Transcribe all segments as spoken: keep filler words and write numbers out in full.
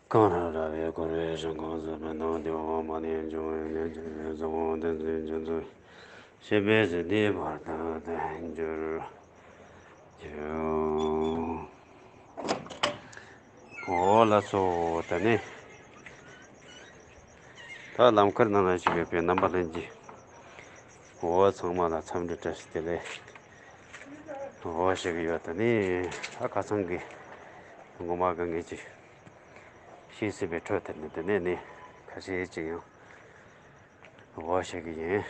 གང་ལ་རབ་དབྱེ་འཁོར་བའི་ཞིང་ཁམས་སུ། བུ་དང་སྐྱེ་བོ་མ་ནས་འབྱུང་བའི་ནད་ཀྱི་རྫོགས་པ་དེ་ཚུན་ཆོས་ཚུལ་ཤེས་པས་ཟིན་ཏེ་བར་དུ་བསྟན་གྱུར་ཅིག། འོ་ལགས་སོ། ད་ནི་ད་ལམ་ཁར་ནང་ན་བཞུགས་ཡོད་པའི་རྣམ་པ་ལྷན་རྒྱས། འོ་ཚང་མ་ལ་འཚམས་འདྲི་བཀྲ་ཤིས་བདེ་ལེགས། འོ་ཞུ་གི་ཡོད། ད་ནི་ད་ཁ་སང་གི་ངོ་མ་གི་ངེད་ཀྱི་ཤེས་སྲིད་པའི་ཁྲོད་དེ་ནི་དེ་ནས་ནི་ཁ་ཤས་ཅིག་ཡང་འོ་ཞུ་གི་ཡིན།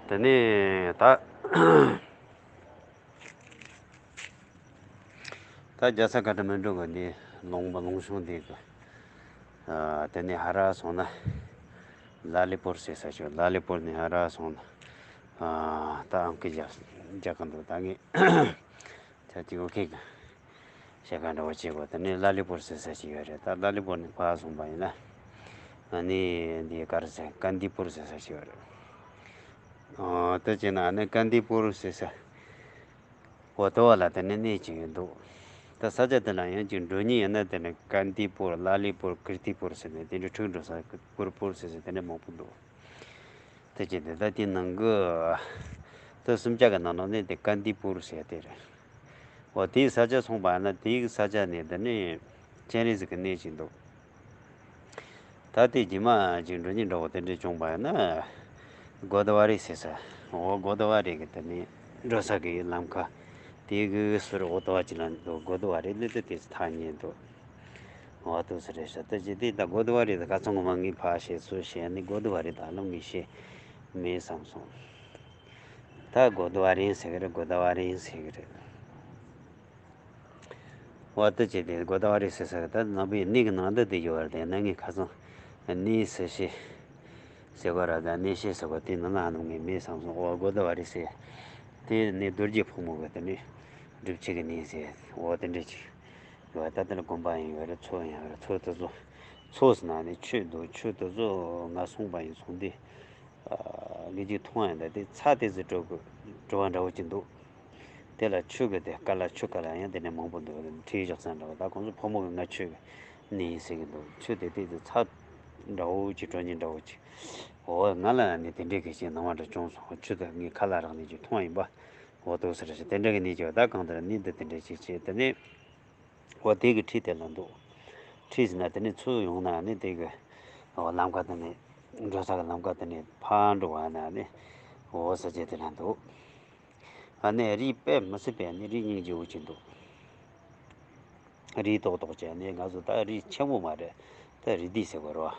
དེ་ནས་ད་ད་རྒྱལ་ས་ཀ་ཐ་མན་གྲུ་གི་ནི་ལུང་པ་ལུང་གཤོང་དེ་གི་ཨ་དེ་ནས་ཧ་ར་སོང་ན་ལ་ལི་པོར་ཟེར་ས་ཞིག་ལ་ལི་པོར་ནས་ཧ་ར་སོང་ན་ཨ་ད་ཨང་ཀི་རྒྱག་རྒྱག་གི་འདུག་ད་ངས་ད་དེ་ཨོ་ཁེ་གི་བཤད་ག་འདྲ་བོ་བྱེད་དགོས། དེ་ནས་ལ་ལི་པོར་ཟེར་ས་ཞིག་ཡོད་རེད། ད་ལ་ལི་པོར་ནས་ཕར་སོང་པ་ཡིན་ན་ཨ་ནི་འདི་ག་རེ་ཟེར་ཀན་ཏི་པུར་ཟེར་ས་ཞིག་ཡོད་རེད། ཨ་དེ་བྱས་ན་ཨ་ནི་ཀན་ཏི་པུར་ཟེར་ས། འོ་དེ་བ་ལ་དེ་ནས་གནས་ཀྱི་ཡོད་འདུག་ད་ས་ཆ་དེ་ལ་ཡང་ཅིག་འགྲོ་མྱོང་ཡོད་ན་དེ་ནས་ཀན་ཏི་པུར་ལ་ལི་པུར་ཀིར་ཏི་པུར་ཟེར་ནས་དེ་འདྲ་འཁྲུག་འགྲོ་ས་པུར་པུར་ཟེར་ཟེར་དེ་འདྲ་མང་པོ་འདུག་དེ་བྱས་ཏེ་ད་དེ་ནང་གི་ད་སུམ་ཅུ་གི་ནང་ནང་ནས་དེ་ཀན་ཏི་པུར་ཟེར་དེ་རེད། འོ་དེའི་ས་ཆ་སོང་པ་ན་དེའི་ས་ཆ་ནས་དེ་ནས་སྤྱན་རས་གཟིགས་ཀྱི་གནས་ཅིག་འདུག་ད་དེ་རྗེས་མ་ཅིག་འགྲོ་ཉིན་འདྲ་བོ་དེ་འདྲས་བྱུང་བ་ཡིན་ན། གོ་ད་བ་རི་ཟེར་ས། འོ་གོ་ད་བ་རི་གི་དེ་ནས་འགྲོ་ས་གི་ལམ་ཁ། དེ་གི་ཟུར་འོ་ད་བ་ཅིག་ལ་འདུག་གོ་ད་བ་རི་ལི་དེ་དེ་ཐག་ཉེ་འདུག་འོ་དུ་ཟེར་རེད་ཤག་ད་ཅི་དེ་ད་གོ་ད་བ་རི་ད་ག་ཚང་གི་མ་ངའི་ཕ་ཤེས་སུ་ཤེས་ནི་གོ་ད་བ་རི་ད་ལམ་ངའི་ཤེས་མེད་བསམ་སོང་། ད་གོ་ད་བ་རི་ཟེར་གི་རེད། གོ་ད་བ་རི་ཟེར་གི་རེད། འོ་དེ་བྱས་ཏེ་གོ་ད་བ་རི་ཟེར་ས་གི་ད་ནང་པའི་གནས་ཀྱི་ནང་དུ་དེ་ཡོད་པ་རེད། ད་ནང་གི་ཁ་སང་གནས་ཟེར་ཤེས་ཟེར་བ་ར་ད་གནས་ཤེས་ཟེར་བ་དེ་ནང་ན་ཨ་ནུ་ངས་མེད་བསམ་སོང་། འོ་གོ་ད་བ་རི་ཟེར་དེ་གནས་རྡོ་རྗེ་ཕག་མོ་གི་དེ་ནས་སྒྲུབ་བྱེད་ཀྱི་གནས་ཟེར། འོ་དེ་འདྲ་ཅིག་ཡོད། ད་དེ་ལ་དགོན་པ་ཡང་ཡོད་རེད། མཚོ་ཡང་ཡོད་རེད། མཚོ་དེ་ཚོ་མཚོ་ཟེར་ན་ནི་ཆུ་འདུག་ཆུ་དེ་ཚོ་ང་སོང་པ་ཡིན་སོང་དེ། ཨ་ངས་ཅིག་མཐོང་ཡང་ད་དེ་ཚ་དེ་ཚོ་བྲོ་གི་བྲོ་བ་འདྲ་བོ་ཅིག་འདུག་དེ་ལ་ཆུ་གི་དེ་དཀར་ལ་ཆུ་དཀར་ལ་ཡང་དེ་ནས་མང་པོ་འདུག་ཁྲིད་བཞག་ས་འདྲ་བོ། ད་ཁོང་ཚོ་ཕོ་མོ་གི་ང་ཆུ་གི་གནས་ཡིན་ཟེར་གི་འདུག་ཆུ་དེ་དེ་ཚོ་ཚ་འདྲ་བོ་ཅིག་བྲོ་ཉེན་འདྲ་བོ་ཅིག་འོ་ང་ལ་ནི་དེ་འདྲའི་གི་ཅིག་སྣང་བ་འདྲ་བྱུང་སོང་། ཆུ་དེ་ངས་ཁ་ལག་རག་ནས་ཅིག་མཐོང་ཡིན་པ། འོ་དུ་ཟེར་ཞིག་དེ་འདྲ་གི་གནས་ཀྱི་ད་གང་ལྟར་གནས་འདི་དེ་འདྲ་ཅིག་བྱས་དེ་ནས། འོ་དེ་གི་ཁྲིད་དེ་ལ་འདུག་ཁྲིད་ཟེར་ན་དེ་ནས་ཚུར་ཡོང་ན་ནི་དེ་གི་འོ་ལམ་ཁ་དེ་ནས་འགྲོ་ས་གི་ལམ་ཁ་དེ་ནས་ཕར་འགྲོ་བ་ན་ནི་འོ་ས་ཆ་དེ་ལ་འདུག་ཨ་ནི་རི་དཔེ་མི་སྲིད་པའི་ནི་རི་སྙིང་རྗེ་བོ་ཅིག་འདུག་རི་རྡོག་རྡོག་ཅིག་ནི་ང་ཚོ་ད་རི་ཆེན་པོ་མ་རེད། ད་རི་དེ་ཟེར་དགོས་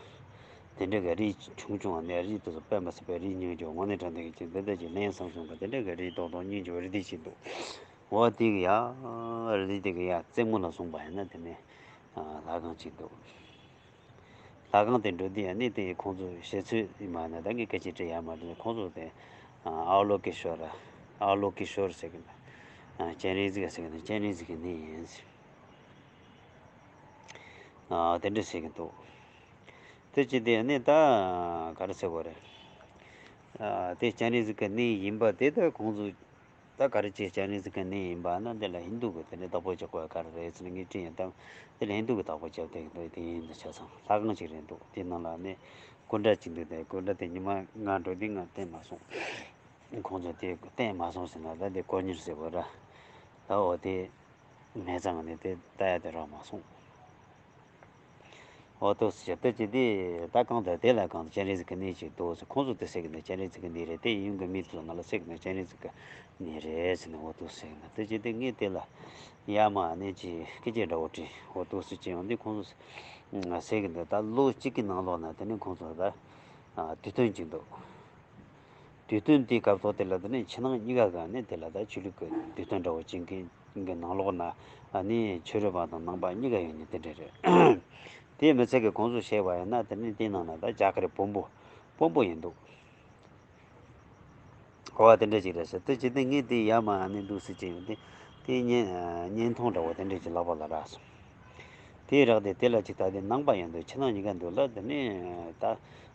རེད་བ། དེ་འདྲ་གི་རི་ཆུང་ཆུང་ནི་རི་དེ་ཚོ་དཔེ་མི་སྲིད་པའི་རི་སྙིང་རྗེ་བོ་དངོས་གནས་དྲང་གནས་ཀྱི་ཅིག་འདི་འདྲ་ཅིག་ལེན་བསམ་བསམ་གི་དེ་འདྲ་གི་རི་རྡོག་རྡོག་སྙིང་རྗེ་བོ་རི་དེ་ཅིག་འདུག་འོ་དེ་གི་ཡ། རི་དེ་གི་ཡ་རྩེ་མོ་ལ་སོང་པ་ཡིན་ན་དེ་ནས་ལྷ་ཁང་ཅིག་འདུག་ལྷ་ཁང་དེ་འགྲོ་དུས་ཡ་ནི་དེ་ཁོང་ཚོའི་བཤད་ཚུལ་ཡིན་མ་ན་ད་ངས་སྐད་ཆ་དྲི་ཡ་མ་དྲི། ཁོང་ཚོ་དེ་ཨ་ལོ་ཀེ་ཤོར་ཨ་ལོ་ཀེ་ཤོར་ཟེར་གི་འདུག་སྤྱན་རས་གཟིགས་ཟེར་གི་འདུག་སྤྱན་རས་གཟིགས་ཀྱི་གནས་ཡིན་ཟེར། དེ་འདྲ་ཟེར་གི་འདུག་དེ་ཅི་དེ་ནི་ད་ག་རེ་ཟེར་དགོས་རེད། དེ་སྤྱན་རས་གཟིགས་ཀྱི་གནས་ཡིན་པ་དེ་ད་ཁོང་ཚོ་ད་ག་རེ་བྱས་སྤྱན་རས་གཟིགས་ཀྱི་གནས་ཡིན་པ་ན་འདི་ལ་ཧིན་དུ་གི་དེ་ནི་བདག་པོ་རྒྱག་དགོས་ག་རེ་རེད་ཟེར་ནས་ངས་དྲིས་ཡིན་དམ། དེ་ལ་ཧིན་དུ་གི་བདག་པོ་རྒྱག་དེ་གི་འདུག་དེ་ཡིན་དུ་ཆ་ཚང་ལྷ་ཁང་ཅིག་རེད་འདུག་དེ་ནང་ལ་ནི་སྐུ་འདྲ་ཅིག་འདུག་དེ་སྐུ་འདྲ་དེ་ཉི་མ་ང་འགྲོ་དུས་ང་བསྟན་མ་སོང་། ཁོང་ཚོ་དེ་བསྟན་མ་སོང་ཟེར་ན་ད་དེ་དཀོན་གཉེར་ཟེར་དགོས་ར། ད་འོ་དེ། མེད་ཙང་ནི་དེ་ལྟ་ཡ་དེ་རག་མ་སོང་། འོ་དོ་ཞབས་ཏོ་ཅི་དེ་ད་གང་དུ་དེ་ལ་གང་དུ་སྤྱན་རས་གཟིགས་ཀྱི་གནས་ཅིག་འདུག་ཟེར། ཁོང་ཚོ་དེ་ཟེར་གི་འདུག་སྤྱན་རས་གཟིགས་ཀྱི་གནས་རེད། དེ་ཡུལ་གྱི་མི་ཚོ་ང་ལ་ཟེར་གི་འདུག་སྤྱན་རས་གཟིགས་ཀྱི་གནས་རེད་ཟེར་ནས་འོ་དོ་ཟེར་གི་འདུག་དེ་ཅི་དེ་ངས་དེ་ལ་ཡ་མ་ནི་ཅི་སྐད་ཆ་འདྲ་བོ་དྲིས། འོ་དོ་ཟེར་ཅི་ཡང་འདི་ཁོང་ཚོ་ཟེར་གི་འདུག་ད་ལོ་གཅིག་གི་ནང་ལོགས་ན་དེ་ནི་ཁོང་ཚོ་ད་དུས་སྟོན་ཅིག་འདུག་དུས་སྟོན་དེའི་སྐབས་ཐོག་དེ་ལ་དེ་ནས་ཕྱི་ནང་གཉིས་ཀ་ག་ནས་དེ་ལ་ད་ཆོས་ལུགས་ཀྱི་དུས་སྟོན་འདྲ་བོ་ཅན་གྱི་གི་ནང་ལོགས་ན་ཨ་ནི་ཆོས་རོལ་པ་དང་ནང་པ་གཉིས་ཀ་ཡོད་ནི་དེ་འདྲ་རེད། དེ་མི་ཚད་ཀྱི་ཁོང་ཚོས་བཤད་པ་ཡིན་ན་དེ་ནི་དེའི་ནང་ན་ད་རྒྱ་གར་བོན་པོ་བོན་པོ་ཡིན་འདུག་འོ་དེ་འདྲ་ཅིག་རེད་ཟེར། དེ་ཅི་སྟེ་ངས་དེ་ཡ་མ་ཨ་ནི་འདུག་ཟེར་གྱི་ཡོད་དེ་དེ་བརྙན་བརྙན་ཐུང་འདྲ་བོ་དེ་འདྲ་ཅིག་ལག་པ་ལ་རག་སོང་། དེའི་རག་དེ་དེ་ལ་ཅིག་ད་དེ་ནང་པ་ཡིན་འདུག་ཕྱི་ནང་གཉིས་ཀ་འདུག་ལ་དེ་ནི་ད་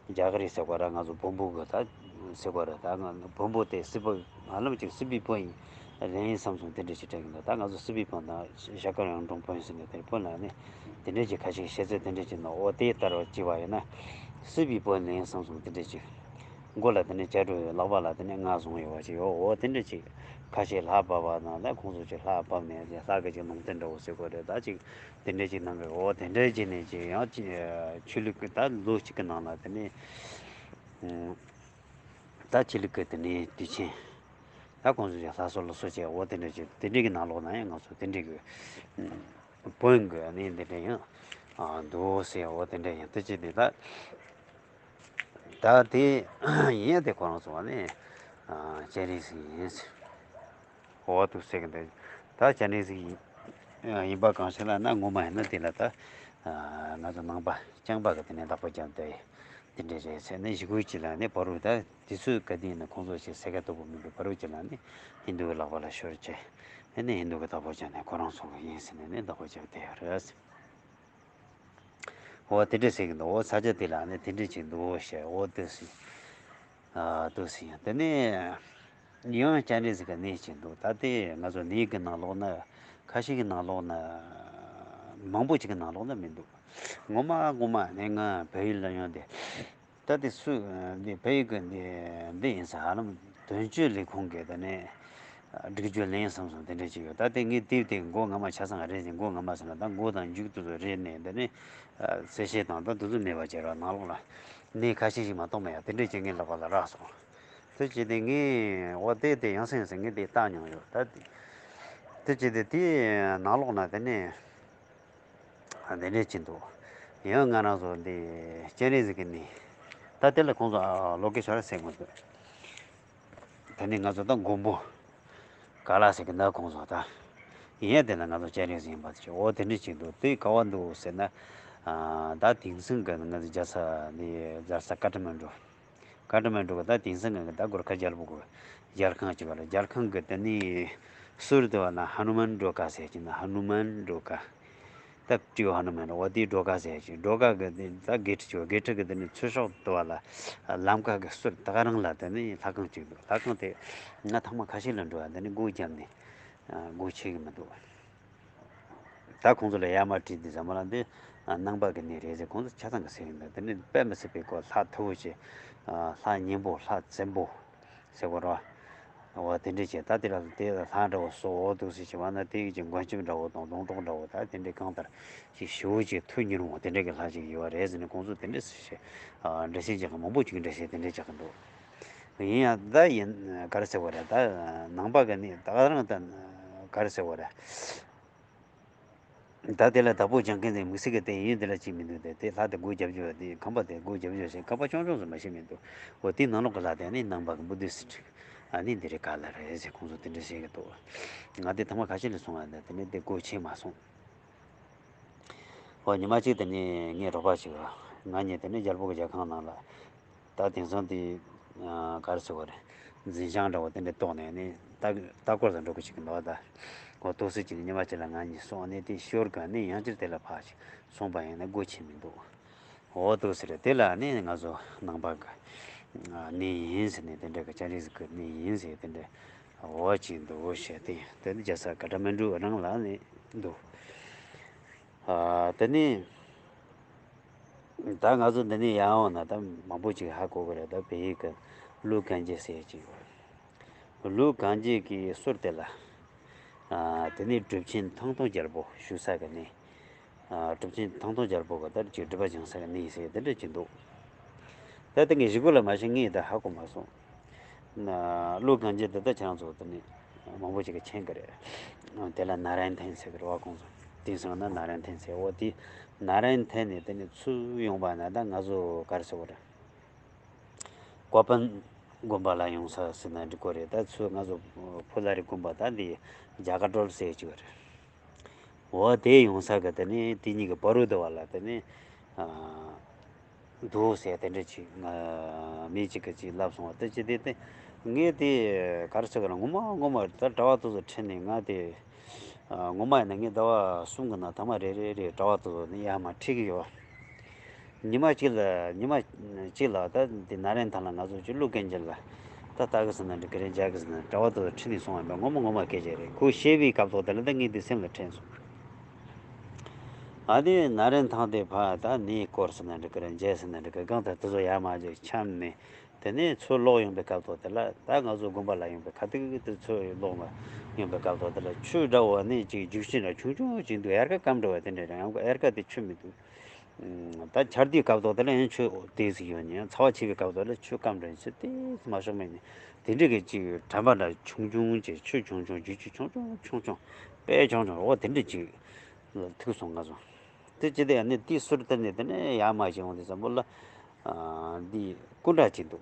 རྒྱ་གར་རེད་ཟེར་བ་ར་ང་ཚོ་བོན་པོ་གི་ད་ཟེར་བ་ར་ད་ང་བོན་པོ་དེ་སྲིད་པ་ཧ་ལམ་ཅིག་སྲིད་པའི་བུ་ཡིན། ལེན་བསམ་སོང་། དེ་འདྲ་ཞིག་སྤྲད་ཀྱི་འདུག་ད་ང་ཚོ་སྲིད་པའི་བོན་དང་ཞྭ་དཀར་ཡང་སྒྲུང་བོན་ཟེར་ནས་དེར་བོན་ལ་ནི་དེ་འདྲ་ཞིག་ཁ་ཤས་བཤད་ཚོད་དེ་འདྲ་ཞིག་འདུག་འོ་དེ་ལྟར་བ་བྱས་པ་ཡིན་ན་སྲིད་པའི་བོན་ལེན་བསམ་སོང་། དེ་འདྲ་ཞིག་མགོ་ལ་དེ་ནས་བྱ་སྒྲོ་ཡོད། ལག་པ་ལ་དེ་ནས་རྔ་བཟུང་ཡོད་པ་ཅིག་ཡོད། འོ་དེ་འདྲ་ཅིག་ཁ་ཤས་ལྷ་བབས་པ་ན་ད་ཁོང་ཚོ་ཅིག་ལྷ་བབས་ནས་ལྷ་གི་ཅིག་ལུང་བསྟན་འདྲ་བོ་ཟེར་དགོས་རེད། ད་ཅིག་དེ་འདྲ་ཅིག་གནང་གི། འོ་དེ་འདྲ་ཅིག་ནས་ཅིག་ཡང་ཅིག་ཆོས་ལུགས་ཀྱི་ད་ལོ་གཅིག་གི་ནང་ལ་དེ་ནས་ད་ཆོས་ལུགས་ཀྱི་དེ་ནས་དུས་ཆེན་ད་ཁོང་ཚོ་ཅིག་ལྷ་གསོལ་ལོ་གསོལ་བྱས། འོ་དེ་འདྲ་ཅིག་དེ་འདྲ་གི་ནང་ལོགས་ན་ཡང་ང་ཚོ་དེ་འདྲ་གི་བོན་གི་ནི་འདི་འདྲ་ཡང་འདུག་ཟེར། འོ་དེ་འདྲ་ཡང་དེ་ཅིག་དེ་ད། ད་དེ་ཡིན་ཡང་དེ་ཁོ་རང་ཚོ་བ་ནི་སྤྱན་རས་གཟིགས་ཡིན་ཟེར། འོ་འདུག་ཟེར་གི་འདུག་ད་སྤྱན་རས་གཟིགས་ཡིན་པ་གང་ཞིག་ལ་ན་ངོ་མ་ཡིན་ན་དེ་ལ་ད་ང་ཚོ་ནང་པ་རྐྱང་པ་གི་དེ་ནས་བདག་པོ་རྒྱབ་དེ་དེ་འདྲ་རེད་ཟེར་ནས་ཞི་གུ་ཅི་ལ་ནི་བར་དུ་ད་དུས་ཚོད་ག་དུས་ཡིན་ན་ཁོང་ཚོ་ཞིག་ཟེར་ག་ཐུབ་པོ་མི་འདུག་བར་དུ་ཅི་ལ་ནི་ཧིན་དུ་གི་ལག་པ་ལ་ཤོར་བྱས་ཨ་ནི་ཧིན་དུ་གི་བདག་པོ་རྒྱབ་ནས་ཁོ་རང་ཚོ་གི་ཡིན་ཟེར་ནས་ནི་བདག་པོ་རྒྱབ་དེ་ཡོད་རེད། འོ་དེ་འདྲ་ཟེར་གི་འདུག་འོ་ས་ཆ་དེ་ལ་ནི་དེ་འདྲ་ཅིག་འདུག་ཞེས་འོ་དེ་ཟེར། ཨ་དེ་ཟེར་ཡང་དེ་ནས་ཡང་སྤྱན་རས་གཟིགས་ཀྱི་གནས་ཅིག་འདུག་ད་དེ་ང་ཚོ་གནས་ཀྱི་ནང་ལོགས་ན་ཁ་ཤས་ཀྱི་ནང་ལོགས་ན་མང་པོ་ཅིག་གི་ནང་ལོགས་ན་མི་འདུག་ངོ་མ་ངོ་མ་ནི་ང་བལ་ཡུལ་ལ་ཡོང་དེ། ད་དེ་སུ་འདི་བལ་ཡུལ་གི་འདི་འདི་ཡིན་ས་ཧ་ལམ་དོན་གཅོད་ལས་ཁུངས་ཀྱི་དེ་ནས་སྒྲིག་གཅོད་ལེན་བསམ་སོང་དེ་འདྲ་ཅིག་ཡོད། ད་དེ་ངས་དེབ་དེ་མགོ་རྔ་མ་ཆ་ཚང་རེད་ཟེར། མགོ་རྔ་མ་ཟེར་ན་ད་མགོ་དང་མཇུག་ཏུ་ཚོ་རེད་ནས་དེ་ནས་གསལ་བཤད་དང་ད་དུ་ཚོད་མེད་པ་བྱས་ར་ནང་ལོགས་ལ་གནས་ཁ་ཤས་ཤིག་མ་གཏོགས་མེད་ཡ་དེ་འདྲ་ཅིག་ངའི་ལག་པ་ལ་རག་སོང་། དེ་བྱས་ཏེ་ངས་འོ་དེ་དེ་ཡང་སེ་ཡང་སེ་ངས་དེ་བལྟ་མྱོང་ཡོད། ད་དེ་བྱས་ཏེ་དེ་ནང་ལོགས་ན་དེ་ནས། ཨ་འདི་འདྲས་ཅིག་འདུག་ཡང་ང་རང་ཚོ་འདི་སྤྱན་རས་གཟིགས་ཀྱི་གནས། ད་དེ་ལ་ཁོང་ཚོ་ཨ་ལོ་ཀེ་ཤྭ་ར་ཟེར་དགོས་འདུག་ད་ནི་ང་ཚོ་ད་མགོན་པོ་ག་ལ་ཟེར་གི་འདུག་ཁོང་ཚོ་ད། ཡིན་ཡང་དེ་ལ་ང་ཚོ་སྤྱན་རས་གཟིགས་ཡིན་པ་དེ་ཅིག་འོ་དེ་འདྲས་ཅིག་འདུག་དེ་ག་བ་འདུག་ཟེར་ན། ཨ་ད་དེང་སང་གི་ང་ཚོ་རྒྱལ་ས་ནི་རྒྱལ་ས་ཀ་ཐ་མན་གྲུ། ཀ་ཐ་མན་གྲུ་གི་ད་དེང་སང་གི་ད་གོར་ཁ་རྒྱལ་པོ་གི་རྒྱལ་ཁང་ཅིག་བ་ལ་རྒྱལ་ཁང་གི་དེ་ནི་ཟུར་དུ་བ་ན་ཧ་ནུ་མན་སྒྲོལ་དཀར་ཟེར་གྱི་ན་ཧ་ནུ་མན་སྒྲོལ་དཀར། ད་སྤྲེའུ་ཧ་ནུ་མན་འོ་དེའི་སྒྲོལ་དཀར་ཟེར་གྱི་སྒྲོལ་དཀར་གི་དེ་ད་དགེ་ཁྲི་ཆོ་དགེ་ཁྲི་གི་དེ་ནི་ཚུར་ཕྱོགས་དུ་བ་ལ་ལམ་ཁ་གི་ཟུར་ད་ག་རང་ལ་དེ་ནི་ལྷ་ཁང་ཅིག་འདུག་ལྷ་ཁང་དེ་ང་ཐེངས་མ་ཁ་ཤས་ལ་འགྲོ་བ་དེ་ནི་སྒོ་བརྒྱབ་ནས་སྒོ་ཕྱེ་གི་མི་འདུག་ད་ཁོང་ཚོ་ལ་ཡར་མར་དྲིས་ཏེ་ཟ་མ་ལ་འདི་ནང་པ་གི་གནས་རེད་ཟེར། ཁོང་ཚོ་ཆ་ཚང་གི་ཟེར་གི་འདུག་དེ་ནི་དཔེ་མི་སྲིད་པའི་སྐོར་ལྷ་མཐུ་བོ་ཆེ། ལྷ་གཉན་པོ་ལྷ་བཙན་པོ་ཟེར་གོ་ར། འོ་དེ་འདྲས་བྱས་ད་དེ་ལ་དེ་ལ་ལྷ་འདྲ་བོ་སོགས་འོ་འདུག་སེ་བྱས་པ་ན་དེ་ཡི་ཅིག་མགོན་སྐྱབས་འདྲ་བོ་དང་སྡོང་གྲོགས་འདྲ་བོ་ད་དེ་འདྲས་གང་ལྟར་ཅིག་ཞེ་པོ་ཅིག་མཐུ་མྱུར་བོ་དེ་འདྲས་ཀྱི་ལྷ་ཅིག་ཡོད་རེད་ཟེར་ནས་ཁོང་ཚོ་དེ་འདྲས་སེ་བྱས་འགྲེལ་བཤད་རྒྱག་གི་མང་པོ་ཅིག་འགྲེལ་བཤད་དེ་འདྲས་རྒྱག་གི་འདུག་ཡིན་ཡང་ད་ཡིན་ག་རེ་ཟེར་བ་རེད། ད་ནང་པ་གི་ནི་ད་ག་རང་ད་ག་རེ་ཟེར་བ་རེད། ད་དེ་ལ་བདག་པོ་རྒྱག་མཁན་དེ་དམིགས་བསལ་གྱི་དེ་ཡིན་དེ་ལ་ཅིག་མི་འདུག་དེ་དེ་ལྷ་དེ་སྒོ་རྒྱབ་རྒྱུ་དེ་ཁང་པ་དེ་སྒོ་རྒྱབ་རྒྱུ་ཞེས་ཁང་པ་ཆུང་ཆུང་ཙམ་མ་ཞིག་མི་འདུག་འོ་དེའི་ནང་ལོགས་ཀྱི་ལྷ་དེ་ནི་ནང་པ་གི་བུ་དུས་སུ་འཁྲིག་ཨ་ནི་འདི་རེད་ག་ལ་རེད་ཟེར་ཁོང་ཚོ་དེ་འདྲ་བཤད་གི་འདུག་ང་དེ་ཐེངས་མ་ཁ་ཤས་ལ་སོང་བ་དེ་ནི་དེ་སྒོ་ཕྱེ་མ་སོང་། འོ་ཉི་མ་གཅིག་དེ་ནི་ངའི་རོགས་པ་ཞིག་ང་གཉིས་དེ་ནི་རྒྱལ་པོ་གི་རྒྱལ་ཁང་ནང་ལ། ད་དེང་སང་དེ་ག་རེ་ཟེར་བ་རེད། འཛིན་བྱང་འདྲ་བོ་དེ་འདྲ་གཏོགས་ནས་ནི་ལྟ་ལྟ་སྐོར་དུ་འགྲོ་གི་ཅིག་འདུག་ད་གོ་ཏོག་སེ་ཅིག་ཉི་མ་གཅིག་ལ་ང་གཉིས་སོང་ནས་དེ་ཤོར་ག་ནས་ཡང་ཅིར་དེ་ལ་ཕར་ཅིག་སོང་པ་ཡིན་ན་སྒོ་ཕྱེ་མི་འདུག་འོ་ཏོག་སེ་རེད། དེ་ལ་ནི་ང་ཚོ་ནང་པ་གི་གནས་ཡིན་ཟེར་ནས་དེ་འདྲ་གི་སྤྱན་རས་གཟིགས་གི་གནས་ཡིན་ཟེར་དེ་འདྲ་འོ་ཅིག་འདུག་བཤད་དེ་དེ་ནི་རྒྱལ་ས་ཀ་ཐ་མན་གྲུ་རང་ལ་ནི་འདུག་ཨ་དེ་ནི། ད་ང་ཚོ་འདི་ནས་ཡར་འོང་ན་ད་མང་པོ་ཅིག་ཧ་གོ་གི་རེད། ད་བལ་ཡུལ་གྱི་ཀླུ་གན་རྐྱལ་ཟེར་ཅིག་ཡོད། ཀླུ་གན་རྐྱལ་གྱི་ཟུར་དེ་ལ། ཨ་དེ་ནས་གྲུབ་ཆེན་ཐང་སྟོང་རྒྱལ་པོ་བཞུགས་ས་གི་གནས། ཨ་གྲུབ་ཆེན་ཐང་སྟོང་རྒྱལ་པོ་གི་ད་ཅིག་སྒྲུབ་པ་སྦྱང་ས་གི་གནས་ཟེར་དེ་འདྲ་ཅིག་འདུག་ད་དེ་ངས་ཞིབ་པོ་ལ་མ་ཤེས་ངས་ད་ཧ་གོ་མ་སོང་། ན་ཀླུ་གན་རྐྱལ་དེ་ད་ཁྱེད་རང་ཚོ་དེ་ནས་མང་པོ་ཅིག་གིས་མཁྱེན་གི་རེད། དེ་ལ་ནཱ་ར་ཡན་ཐན་ཟེར་གི་རེད་བ་ཁོང་ཚོ། དེང་སང་ན་ནཱ་ར་ཡན་ཐན་ཟེར། འོ་དེ་ནཱ་ར་ཡན་ཐན་ནས་དེ་ནས་ཚུར་ཡོང་བ་ན་ད་ང་ཚོ་ག་རེ་ཟེར་བ་རེད། ཀོ་པན་དགོན་པ་ལ་ཡོང་ས་ཟེར་ན་འགྲིག་གི་རེད། ད་ཚུར་ང་ཚོ་ཕུ་ལ་རི་དགོན་པ་ད་འདི་རྒྱ་གར་སྒྲོལ་ཟེར་གྱི་རེད། འོ་དེ་ཡོང་ས་གི་དེ་ནས་དེ་གཉིས་ཀྱི་བར་དུ་བ་ལ་དེ་ནས་ཨ་འདུག་ཟེར་དེ་འདྲ་ཅིག་ང་མི་གཅིག་གིས་ཅིག་ལབ་སོང་བ། དེ་ཅི་དེ་དེ་ངས་དེ་ག་རེ་ཟེར་གི་རེད། ངོ་མ་ངོ་མ་ད་གྲྭ་བ་དེ་ཚོ་ཁྲིད་ནས་ང་དེ་ཨ་ངོ་མ་ཡིན་ན་ངས་ཟླ་བ་གསུམ་གི་ནང་ཐེངས་མ་རེ་རེ་རེ་གྲྭ་བ་དེ་ཚོ་ནས་ཡར་མར་ཁྲིད་གི་ཡོད། ཉི་མ་གཅིག་ལ་ཉི་མ་གཅིག་ལ་ད་དེ་ནཱ་ར་ཡན་ཐན་ལ་ང་ཚོ་ཅིག་ཀླུ་གན་རྐྱལ་ལ་ ད་ལྟ་གི་ཟེར་ན་འགྲིག་གི་རེད། མཇལ་གི་ཟེར་ན་འདྲ་བ་དེ་ཚོ་ཁྲིད་ནས་སོང་བ་ངོ་མ་ངོ་མ་སྐད་ཆ་རེད། ཁོས་བཤད་པའི་སྐབས་ཐོག་དེ་ལ་ད་ངས་འདི་སེམས་ལ་དྲན་སོང་། ཨ་ནི་ན་རན་ཐང་དེ་ཕ་ད་ནི་སྐོར་ཟེར་ན་འགྲིག་གི་རེད། མཇལ་ཟེར་ན་འགྲིག་གི། གང་ལྟར་དེ་ཚོ་ཡར་མར་ཅིག་འཁྱམས་ནས། དེ་ནས་ཚུར་ལོག་ཡོང་པའི་སྐབས་ཐོག་དེ་ལ། ད་ང་ཚོ་དགོན་པ་ལ་ཡོང་པའི་ཁ་ཐུག་དེ་ཚུར་ལོག་ལ་ཡོང་པའི་སྐབས་ཐོག་དེ་ལ་ཆུ་འདྲ་བོ་ནི་ཅིག་རྒྱུག་ཤིང་འདྲ་ཆུང་ཆུང་ཅིག་འདུག་དབྱར་ཁ་སྐམ་འགྲོ་བ་དེ་འདྲ་རེད། ཡང་དབྱར་ཁ་དེ་ཆུ་མི་འདུག་ད་ཆར་དུས་སྐབས་ཐོག་དེ་ལ་ཡང་ཆུ་ཏོག་ཙམ་ཡོད་ནས། ཡང་ཚ་བ་ཆེ་བའི་སྐབས་ཐོག་ལ་ཆུ་སྐམ་འགྲོ་ནས་ཆུ་ཏོག་ཙམ་མ་ཤོར་མེད་ནས། དེ་འདྲ་གི་ཅིག་གྲམ་པ་འདྲ་ཆུང་ཆུང་ཅིག་ཆུ་ཆུང་ཆུང་རྒྱུག་ཆུ་ཆུང་ཆུང་ཆུང་ཆུང་དཔེ་ཆུང་ཆུང་འོ་དེ་འདྲ་ཅིག་ལ་ཐུག་སོང་ང་ཚོ། དེ་ཅི་སྟེ་ཨ་ནི་དེ་ཟུར་དེ་ནས་དེ་ནས་ཡར་མར་ཞིག་འོང་དུས་ཙམ་པོ་ལ། ཨ། འདི་སྐུ་འདྲ་ཅིག་འདུག་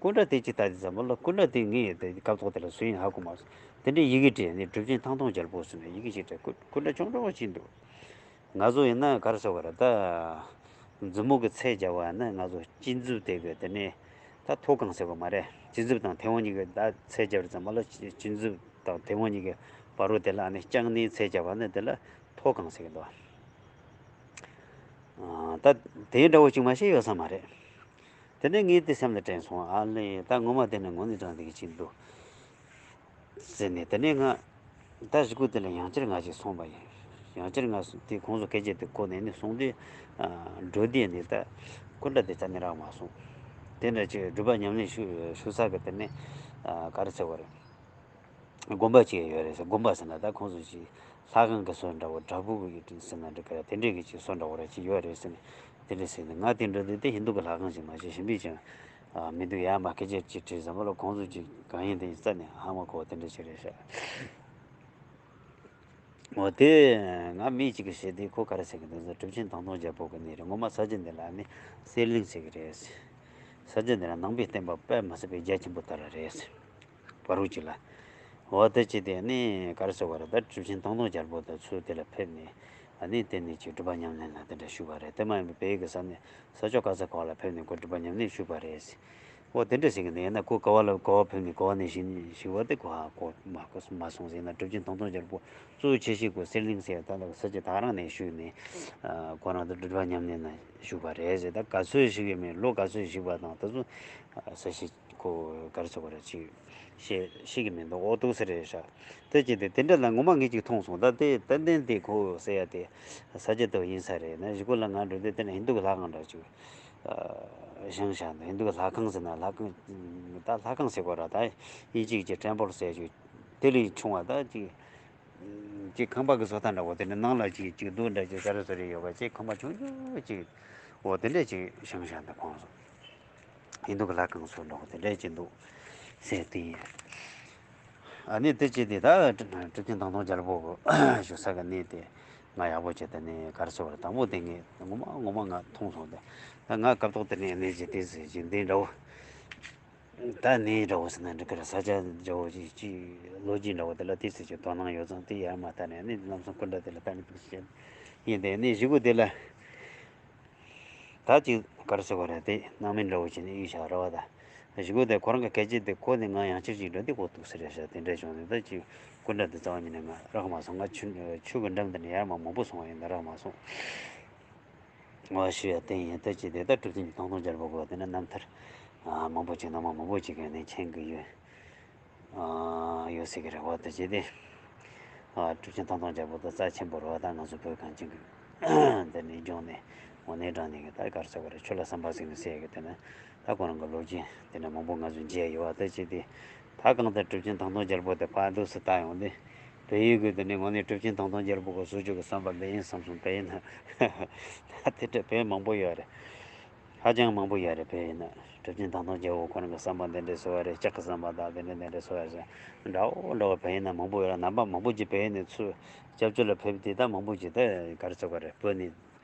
སྐུ་འདྲ་དེ་ཅིག་ལྟ་དུས་ཙམ་པོ་ལ། སྐུ་འདྲ་དེ་ངས་དེ་སྐབས་ཐོག་དེ་ལ་སུ་ཡིན་ཧ་གོ་མ་སོང་། དེ་འདྲའི་ཡི་གེ་བྲིས་ནས་གྲུབ་ཆེན་ཐང་སྟོང་རྒྱལ་པོ་ཟེར་ནས་ཡི་གེ་ཅིག་བྲིས། སྐུ་སྐུ་འདྲ་ཆུང་ཆུང་ཅིག་འདུག་ང་ཚོ་ཡིན་ན་ག་རེ་ཟེར་བ་རེད། ད་མཛུབ་མོ་གི་ཚད་རྒྱབ་པ་ན་ང་ཚོ་སྤྱི་མཛུབ་དེ་གི་དེ་ནས་ད་མཐོ་སྒང་ཟེར་བ་མ་རེད། སྤྱི་མཛུབ་དང་མཐེ་བོང་གཉིས་ཀྱི་ད་ཚད་རྒྱབ་རེད་ཙམ་པ་ལ། སྤྱི་མཛུབ་དང་མཐེ་བོང་གཉིས་ཀྱི་བར་རུ་དེ་ལ་ཨ་ནི་བརྐྱངས་ནས་ཚད་རྒྱབ་པ་ནི་དེ་ལ་མཐོ་སྒང་ཟེར་གི་འདུག་ཨ། ད་དེ་འདྲ་བོ་ཅིག་མ་ཤེས་ཡོད་ས་མ་རེད། དེ་ནས་ངས་དེ་སེམས་ལ་དྲན་སོང་། ཨ་ལེ། ད་ངོ་མ་དེ་ནི་དངོས་གནས་དྲང་བདེན་གྱི་ཅིག་འདུག་ཟེར་ནས། དེ་ནས་ང་ད་གཞུག་གུ་དེ་ལ་ཡང་བསྐྱར་ང་ཅིག་སོང་པ་ཡིན། ཡང་བསྐྱར་ང་སོང་དེ་ཁོང་ཚོ་སྐད་ཆ་དེ་གོ་ནས་ནི་སོང་དུས། ཨ། འགྲོ་དུས་ནི་ད་སྐུ་འདྲ་དེ་རྩ་ནས་རག་མ་སོང་། དེ་འདྲ་ཅིག་སྒྲུབ་པ་ཉམས་ལེན་ཞུ་ཞུ་ས་གི་དེ་ནས། ཨ། ག་རེ་ཟེར་བ་རེད། དགོན་པ་ཅིག་ཡོད་རེད་ཟེར། དགོན་པ་ཟེར་ན་ད་ཁོང་ཚོ་ཅིག་ལྷ་ཁང་གི་སྲོལ་འདྲ་བོ། བྲག་ཕུག་གི་ཟེར་ན་འགྲིག་གི་རེད། དེ་འདྲའི་གི་ཅིག་སྲོལ་འདྲ་བོ་ར་ཅིག་ཡོད་རེད་ཟེར་ནས། དེ་འདྲ་ཟེར་ནས། ང་དེ་འགྲོ་དུས་དེ་ཧིན་དུ་གི་ལྷ་ཁང་ཞིག་མ་གཏོགས་གཞན་པ་ཅིག་མི་འདུག་ཡར་མར་སྐད་ཆ་ཅིག་དྲིས་ཙམ་པ་ལ་ཁོང་ཚོ་ཅིག་གང་ཡིན་དེ་ཡིན་རྩ་ནས་ཧ་མ་གོ་བ་དེ་འདྲ་ཅིག་རེད་ཤག་འོ་དེ། ང་མི་གཅིག་གིས་བཤད་དུས་ཁོ་ག་རེ་ཟེར་གི་འདུག་ཟེར། གྲུབ་ཆེན་ཐང་སྟོང་རྒྱལ་པོ་གི་གནས་རེད། ངོ་མ་ས་ཆ་འདི་ལ་ནི་གསེར་གླིང་ཟེར་གི་རེད། ས་ཆ་འདི་ལ་ནང་པའི་བསྟན་པ་དཔེ་མི་སྲིད་པའི་རྒྱ་ཆེན་པོ་ལྟར་རེད། བར་རུ་ཅིག་ལ། འོ་དེ་ཅི་སྟེ་ནི་ག་རེ་ཟེར་བ་རེད། ད་གྲུབ་ཆེན་ཐང་སྟོང་རྒྱལ་པོ་དང་ཚུར་དེ་ལ་ཕེབས་ནས། ཨ་ནི་དེ་ནས་ཅིག་སྒྲུབ་པ་ཉམས་ལེན་ལ་དེ་འདྲ་ཞུས་པ་རེད། དེ་མ་ཡིན་པའི་བལ་ཡུལ་གྱི་ས་གནས་ས་ཕྱོགས་ག་ས་ག་བ་ལ་ཕེབས་ནས་ཁོ་སྒྲུབ་པ་ཉམས་ལེན་ཞུས་པ་རེད། འོ་དེ་འདྲ་ཟེར་གི་འདུག་ཡིན་ན་ཁོ་ག་བ་ལ་ག་བ་ཕེབས་ནས་ག་བ་ནས་ཞུས་ཞུས་པ་དེ་ཁོ་ཧ་གོ་མ་གོ་མ་སོང་ཟེར་ན། གྲུབ་ཆེན་ཐང་སྟོང་རྒྱལ་པོ་གཙོ་ཆེ་ཤོས་ཁོ་གསེར་གླིང་ཟེར་ད་ལ་ས་ཆ་ད་རང་ནས་བཞུགས་ནས། ཨ། ཁོ་རང་ཚོ་སྒྲུབ་པ་ཉམས་ལེན་ལ་བཞུགས་པ་རེད་ཟེར། ད་ག་ཚོད་བཞུགས་ཡོད་མེད། ལོ་ག་ཚོད་བཞུགས་པ་དང་དེ་ཚོ་ས་གཞི་ཁོ་ག་རེ་ཟེར་བ་རེད། ཅིག་ཤེས་ཤེས་ཀྱི་མི་འདུག་འོ་འདུག་ས་རེད་ཤག་དེ་ཅི་སྟེ་དེ་འདྲ་ལ་ངོ་མ་ངས་ཅིག་མཐོང་སོང་། ད་དེ་ཏན་ཏན་དེ་ཁོ་ཟེར་ཡ་དེ་ས་ཆ་དེ་ཡིན་ས་རེད་ན། གཞུག་གུ་ལ་ང་འགྲོ་དུས་དེ་ན་ཧིན་དུ་གི་ལྷ་ཁང་འདྲ་ཅིག་བཞེངས་བཞག་འདུག་ཧིན་དུ་གི་ལྷ་ཁང་ཟེར་ན་ལྷ་ཁང་། ད་ལྷ་ཁང་ཟེར་དགོས་ར། ད་དབྱིན་ཇི་གི་ཅིག་ཊེམ་པལ་ཟེར་ཅིག་དེ་ལས་ཆུང་བ། ད་ཅིག་ཅིག་ཁང་པ་གི་བཟོ་ལྟ་འདྲ་བོ། དེ་ནས་ནང་ལ་ཅིག་ཅིག་རྡོ་འདྲ་ཅིག་ག་རེ་ཟེར་རེ་ཡོད་པ། ཅིག་ཁང་པ་ཆུང་ཆུང་ཅིག་འོ་དེ་འདྲས་ཅིག་བཞེངས་བཞག་འདུག་ཁོང་ཚོ། ཧིན་དུ་གི་ལྷ་ཁང་ཚོ་འདྲ་བོ་དེ་འདྲས་ཅིག་འདུག་ཟེར་དེ་ཡིན། ཨ་ནི་དེ་ཅི་སྟེ་ད་གྲུབ་ཆེན་ཐང་སྟོང་རྒྱལ་པོ་གི་བཞུགས་ས་གི་གནས་དེ་ང་ཡག་པོ་བྱས། དེ་ནས་ག་རེ་ཟེར་བ་རེད། དང་པོ་དེ་ངས་ངོ་མ་ངོ་མ་ང་མཐོང་སོང་སྟེ། ད་ང་སྐབས་ཐོག་དེ་ནས་གནས་ཀྱི་དེ་ཟེར་གྱི་འདི་འདྲ་བོ། ད་གནས་འདྲ་བོ་ཟེར་ན་འགྲིག་གི་རེད། ས་ཆ་འདྲ་བོ་ཅིག་ཅིག་ལོ་རྒྱུས་འདྲ་བོ་དེ་ལ་དེ་ཟེར་གྱི་དོ་སྣང་ཡོད་ཙང་། དེ་ཡར་མར་ལྟ་ནས་ནི་ལམ་སང་སྐུ་འདྲ་དེ་ལ་ལྟ་ནས་འདུག་ཟེར་ཡིན། དེ་ནས་གཞུག་གུ་དེ་ལ་ད་ཅིག་ག་རེ་ཟེར་བ་རེད། དེ་སྣང་མེད་འདྲ་བོ་བྱས་ནས་གཡུག་བཞག་རེད་བ། ད་གཞུག་གུ་དེ་ཁོ་རང་གི་སྐད་ཆ་དེ་གོ་ནས་ང་ཡང་བསྐྱར་ཅིག་འགྲོ་དུས་ཁོ་འདུག་ས་རེད་ཤག་དེ་འདྲ་བྱུང་ནས་ད་ཅིག་སྐུ་འདྲ་དེ་རྩ་བ་ཉིད་ནས་ང་རག་མ་སོང་། ང་ཆུ་ཆུ་གི་འགྲམ་དེ་ནས་ཡར་མར་མང་པོ་སོང་བ་ཡིན། ད་རག་མ་སོང་། ངོ་ཤེས་ཡ་དེ་ཡིན། ད་ཅི་དེ་ད་གྲུབ་ཆེན་ཐང་སྟོང་རྒྱལ་པོ་གི་དེ་ནས་རྣམ་ཐར་མང་པོ་ཅིག་ནང་མ་མང་པོ་ཅིག་གི་ནས་མཁྱེན་གི་ཡོད། ཡོད་སྲིད་གི་རེད་བ། ད་ཅི་དེ་གྲུབ་ཆེན་ཐང་སྟོང་རྒྱལ་པོ་ད་རྩ་ཆེན་པོ་རེད་བ། ད་ང་ཚོ་བོད་གངས་ཅན་གི་འདི་ནས་ལྗོངས་ནས་དངོས་གནས་དྲང་གནས་གི་ད་ག་རེ་ཟེར་བ་རེད། ཆོས་ལ་བསམ་པ་ཟིན་ནས་ཟེར་གི་དེ་ནས་ད་ཁོ་རང་གི་ལོ་རྒྱུས་དེ་འདྲ་མང་པོ་ང་ཚོས་མཇལ་ཡོད་བ། ད་ཅི་དེ་ད་གང་ལྟར་གྲུབ་ཆེན་ཐང་སྟོང་རྒྱལ་པོ་དེ་ཕར་འདུག་སེ་ལྟ་ཡོང་དུས། བལ་ཡུལ་གྱི་དེ་ནས་དངོས་གནས་གྲུབ་ཆེན་ཐང་སྟོང་རྒྱལ་པོ་གི་བཟོ་བཅོས་ཀྱི་བསམ་པ་འབད་ཡིན་བསམ་སོང་། འབད་ཡིན་ན་ད་དེ་འདྲ་འབད་མང་པོ་ཡོད་རེད། ཧ་ཅང་མང་པོ་ཡོད་རེད། འབད་ཡིན་ན་གྲུབ་ཆེན་ཐང་སྟོང་རྒྱལ་པོ་ཁོ་རང་གི་བསམ་པ་འདི་འདྲ་བཟོ་བ་རེད། ལྕགས་ཀྱི་བསམ་པ་དང་དེ་འདྲ་དེ་འདྲ་བཟོ་བ་རེད། འདྲ་བོ་འདྲ་བོ་འབད་ཡིན་ན་མང་པོ་ཡོད་རེད། རྣམ་པ་མང་པོ་ཅིག་འབད་ཡིན་ན་ཚུར་སྐྱབས་བཅོལ་ལ་ཕེབས་དུས་ད་མང་པོ་ཅིག་ད་ག་རེ་ཟེར་དགོས་རེད། བོད་ནས་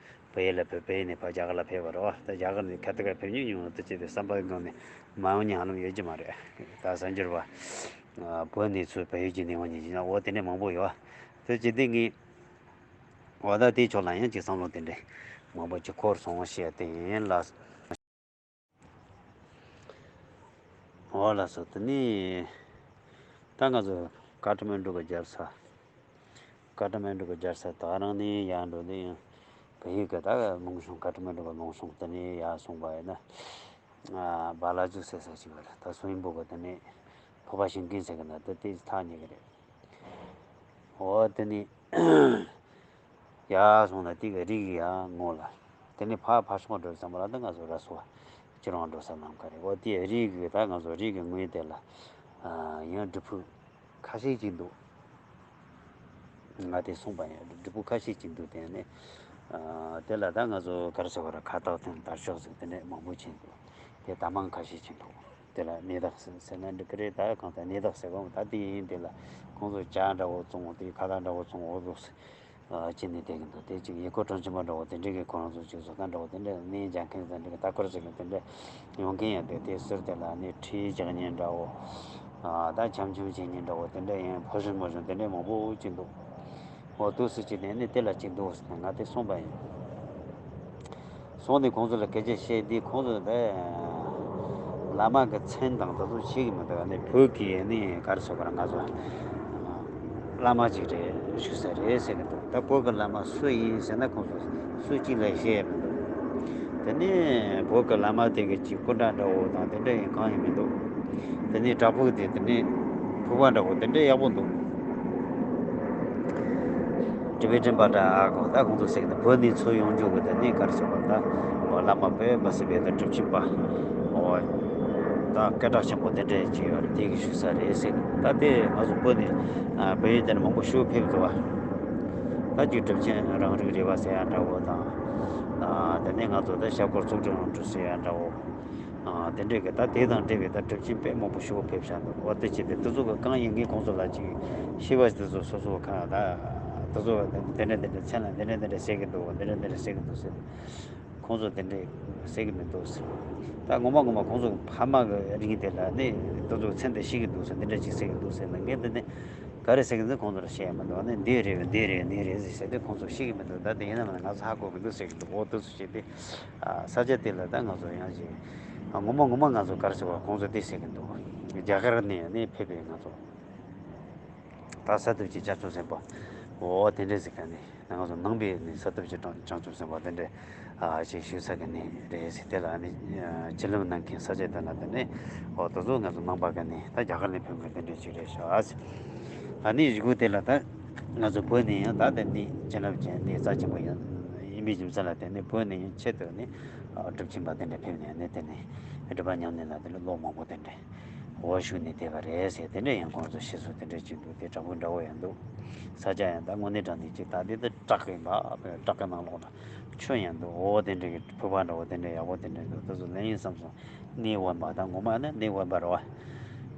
བལ་ཡུལ་ལ་ཕེབས། བལ་ཡུལ་ནས་ཕར་རྒྱ་གར་ལ་ཕེབས་པ་རེད་བ། ད་རྒྱ་གར་ནས་ཁ་ཐུག་ག་ཕེབས་མྱོང་མྱོང་དེ་ཅིག་དེ་བསམ་པ་སྒང་ནས་མ་ཡོང་སྙམ་ཡང་ཡོད་ཀྱི་མ་རེད། ད་གསར་འབྱོར་བ་བོད་ནས་ཚུར་བལ་ཡུལ་གྱི་ནས་འོང་མཁན་ཅིག་ན་འོ་དེ་འདྲ་མང་པོ་ཡོད་བ། དེ་ཅི་སྟེ་ངས་འོ་ད་དེའི་ཕྱོགས་ལ་ཡང་ཅིག་བསམ་བློ་དེ་འདྲ་མང་པོ་ཅིག་འཁོར་སོང་ཞེས་དེ་ཡིན་ལགས། འོ་ལགས་སོ། དེ་ནས་ད་ང་ཚོ་ཀ་ཐ་མན་གྲུ་གི་རྒྱལ་ས། ཀ་ཐ་མན་གྲུ་གི་རྒྱལ་ས་ད་རང་ནས་ཡར་འགྲོ་དུས་ཡང་བལ་ཡུལ་གྱི་ད་ལུང་གཤོང་། ཀ་ཐ་མན་གྲུ་གི་ལུང་གཤོང་དེ་ནས་ཡར་སོང་བ་ཡིན་ན། བ་ལ་ཇུ་ཟེར་ས་ཞིག་ཡོད་རེད། ད་སོ་ཡིན་པོ་གི་དེ་ནས་ཕོ་བ་ཤིང་ཀུན་ཟེར་གི་འདུག་དེ་དེ་ཐག་ཉེ་གི་རེད། འོ་དེ་ནས་ཡར་སོང་ན་དེ་གི་རི་གི་ཡར་ངོས་ལ། དེ་ནས་ཕར་ཕར་ཕྱོགས་འགྲོ་བསམ་པ་ལ་ད་ང་ཚོ་ར་སོ་སྤྱི་རང་འགྲོ་ས་ལམ་ཁ་རེད། འོ་དེ་རི་གི་ད་ང་ཚོ་རི་གི་ངོས་དེ་ལ་ཡང་སྒྲུབ་ཕུག་ཁ་ཤས་ཅིག་འདུག་ང་དེ་སོང་པ་ཡིན། སྒྲུབ་ཕུག་ཁ་ཤས་ཅིག་འདུག་དེ་ནས་དེ་ལ་ད་ང་ཚོ་ག་རེ་ཟེར་བ་ར་ཁ་བཏགས་དང་དར་ལྕོག་ཟེར་དེ་འདྲ་མང་པོ་ཅིག་འདུག་དེ་ད་མང་ཁ་ཤས་ཅིག་འདུག་དེ་ལ་གནས་བདག་ཟེར་ཟེར་ན་འགྲིག་གི་རེད། ད་གང་ལྟར་གནས་བདག་ཟེར་གོ་ད་དེ་ཡིན། དེ་ལ་ཁོང་ཚོ་ཇ་འདྲ་བོ་བཙོང་དེ་ཁ་ལག་འདྲ་བོ་བཙོང་འོ་ལོག་ཟེར། ཨ་ཅི་ནས་བསྡད་ཀྱི་འདུག་དེ་གཅིག་ཡུལ་སྐོར་སྤྲོ་འཆམ་པ་འདྲ་བོ་དེ་འདྲས་ཀྱི་ཁོ་རང་ཚོ་གཅིག་བཟོ་ལྟ་འདྲ་བོ་དེ་འདྲས་གནས་འཇགས་མཁན་དེ་འདྲས་ཀྱི་ལྟ་སྐོར་ཟེར་གྱི་དེ་འདྲས་ཡོང་མཁན་ཡང་འདུག་དེ་ཟུར་དེ་ལ་ནི་ཁྲིད་རྒྱག་མཁན་འདྲ་བོ། ཨ་ད་འཆམ་འཆམ་བྱེད་མཁན་འདྲ་བོ་དེ་འདྲས་ཡང་ཕོ་གཞོན་མོ་གཞོན་དེ་འདྲས་མང་པོ་ཅིག་འདུག་འོ་འདུག་སེ་བྱས་ནས་ནི་དེ་ལ་གཅིག་འདུག་ཟེར་ནས་ང་དེ་སོང་པ་ཡིན། སོང་ནས་ཁོང་ཚོ་ལ་སྐད་ཆ་བཤད་དུས་ཁོང་ཚོ་དེ་བླ་མ་གི་མཚན་དང་དེ་ཚོ་ཤེས་ཀྱི་མི་འདུག་ནི་བོད་ཀྱི་ནི་ག་རེ་ཟེར་དགོས་རེད། ང་ཚོ་བླ་མ་ཅིག་རེད་ཞུ་ས་རེད་ཟེར་གི་འདུག་ད་བོད་ཀྱི་བླ་མ་སུ་ཡིན་ཟེར་ན་ཁོང་ཚོ་སུ་གཅིག་ལ་བཤད་ཡ་མི་འདུག་དེ་ནས་བོད་ཀྱི་བླ་མ་དེ་གི་ཅིག་སྐུ་འདྲ་འདྲ་བོ་དང་དེ་འདྲ་ཡིན་གང་ཡིན་མི་འདུག་དེ་ནས་བྲག་ཕུག་དེ་དེ་ནས་ཕུག་པ་འདྲ་བོ་དེ་འདྲ་ཡག་པོ་འདུག་དྲི་བའི་དྲན་པ་འདྲ་ཨ་གོ་ད་ཁོང་ཚོ་ཟེར་གི་འདུག་བོད་ནས་ཚུར་ཡོང་རྒྱུ་གི་དེ་ནས་ག་རེ་ཟེར་བ་ད་བླ་མ་དཔེ་མི་སྲིད་པའི་ད་གྲུབ་ཆེན་པ་འོ་ད་སྐད་གྲགས་ཆེན་པོ་དེ་འདྲ་ཅིག་ཡོད་རེད། དེ་གི་བཞུགས་ས་རེད་ཟེར་གི་འདུག་ད་དེ་ང་ཚོ་བོད་ནས་ཨ་བལ་ཡུལ་དེ་ནས་མང་པོ་ཞིག་ཕེབས་འདུག་བ། ད་ཅིག་གྲུབ་ཆེན་རང་རིག་རེ་བ་ཟེར་ཡ་འདྲ་བོ་དང་། ཨ་དེ་ནས་ང་ཚོ་ད་ཞབས་དཀར་ཚོགས་དྲུང་རང་གྲོལ་ཟེར་ཡ་འདྲ་བོ། ཨ་དེ་འདྲས་ཀྱི་ད་དེ་དང་འབྲེལ་བའི་ད་གྲུབ་ཆེན་དཔེ་མང་པོ་ཞིག་ཕེབས་བཞག་འདུག་འོ་དེ་བྱས་ཏེ་དེ་ཚོ་གི་རྐང་ཡིན་ངེས་ཁོང་ཚོ་ལ་ཅིག་ཤེས་པ་དེ་ཚོ་སོ་སོ་གང་ད་དེ་ཚོ་དེ་འདྲས་དེ་འདྲས་མཚན་ལ་འདི་འདྲས་འདི་འདྲས་ཟེར་གི་འདུག་འདི་འདྲས་འདི་འདྲས་ཟེར་གི་འདུག་ཟེར། ཁོང་ཚོ་དེ་འདྲས་ཟེར་གི་མི་འདུག་ཟེར། ད་ངོ་མ་ངོ་མ་ཁོང་ཚོ་ཕ་མ་གི་རིང་དེ་ལ་ནི་དེ་ཚོ་མཚན་དེ་ཤེས་གི་འདུག་ཟེར། འདི་འདྲས་ཅིག་ཟེར་གི་འདུག་ཟེར་ན་ངས་འདི་ནི་ག་རེ་ཟེར་གི་འདུག་ཁོང་ཚོ་ལ་བཤད་ཡ་མི་འདུག་ནི་འདི་རེད་འདི་རེད་འདི་རེད་ཟེར་ཟེར་ཏེ་ཁོང་ཚོ་ཤེས་གི་མི་འདུག་ད་དེ་ཡིན་ན་མིན་ན་ང་ཚོ་ཧ་གོ་མི་འདུག་ཟེར་གི་འདུག་འོ་དེ་ཚོ་བྱས་ཏེ། ས་ཆ་དེ་ལ་ད་ང་ཚོ་ཡང་ཞིག་ངོ་མ་ངོ་མ་ང་ཚོ་ག་རེ་ཟེར་བ་ཁོང་ཚོ་དེ་ཟེར་གི་འདུག་རྒྱ་གར་ནས་ནས་ཕེབས་པའི་ང་ཚོ་ད་ས་ཐུབ་ཀྱི་བྱང་ཆུབ་སེམས་དཔའ་འོ་དེ་འདྲས་ཟེར་ག་ནས་ང་ཚོ་ནང་པའི་ནས་ས་ཐུབ་ཀྱི་བྱང་ཆུབ་སེམས་དཔའ་དེ་འདྲས་ཞིག་ཞུ་ས་གི་ནས་རེད་ཟེར། དེ་ལ་ནི་ཕྱི་ལམ་གནང་མཁན་ས་ཆ་དེ་ལ་དེ་ནས་འོ་དེ་ཚོ་ང་ཚོ་ནང་པ་གི་ནས་ད་རྒྱ་གར་ནས་ཕེབས་མཁན་དེ་འདྲས་ཅིག་རེད་ཤག་ཨ་ནི་གཞུག་གུ་དེ་ལ་ད་ང་ཚོ་བོད་ནས་ཡང་ད་དེ་ནས་བྱིན་རླབས་ཅན་དེ་རྩ་ཆེན་པོ་ཡིན་ཡིན་པའི་རྒྱུ་མཚན་ལ་བརྟེན་ནས་བོད་ནས་ཡང་ཆེད་དུ་ནས་གྲུབ་ཆེན་པ་དེ་འདྲ་ཕེབས་ནས་ནས་དེ་ནས་སྒྲུབ་པ་ཉམས་ལེན་ལ་དེ་ལ་ལོ་མང་པོ་དེ་འདྲ་འོ་བཞུགས་ནས་བསྡད་པ་རེད་ཟེར། དེ་འདྲ་ཡང་ཁོང་ཚོ་བཤད་སྲོལ་དེ་འདྲ་ཅིག་འདུག་དེ་དྲང་པོ་འདྲ་བོ་ཡང་འདུག་ས་ཆ་ཡང་ད་དངོས་གནས་དྲང་གནས་ཅིག་ད་དེ་ད་བྲག་གི་ཡིན་པ་བྲག་གི་ནང་ལོགས་ལ་ཆུ་ཡང་འདུག་འོ་དེ་འདྲ་གི་ཕུག་པ་འདྲ་བོ་དེ་འདྲ་ཡག་པོ་དེ་འདྲ་འདུག་དེ་ཚོ་ལེན་ཡིན་བསམ་སོང་། གནས་དབེན་པ་དང་ངོ་མ་ནི་གནས་དབེན་པ་རེད་བ།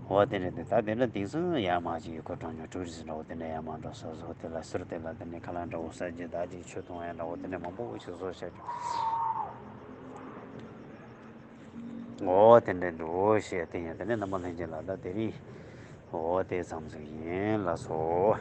འོ་དེ་འདྲ་དེ་ད་དེ་འདྲ་དེང་སང་ཡར་མར་ཅིག་ཡུལ་སྐོར་གྲོང་ཉོ་ཊུ་རི་སི་འདྲ་བོ་དེ་འདྲ་ཡར་མར་འགྲོ་ས་བཟོ་དེ་ལ་ཟུར་དེ་ལ་དེ་འདྲ་ཁ་ལག་འདྲ་བོ་ཟ་རྒྱུ་ད་ཅིག་ཆུ་འཐུང་ཡ་འདྲ་བོ་དེ་འདྲ་མང་པོ་ཞིག་བཟོ་བྱ་རྒྱུ། འོ་དེ་འདྲ་འདུག་ཞེས་དེ་ཡང་དེ་ནས་རྣམ་པ་ལྷན་རྒྱས་ལ་ད་དེ་རིང་འོ་དེ་ཙམ་ཟིག་ཡིན་ལགས་སོ།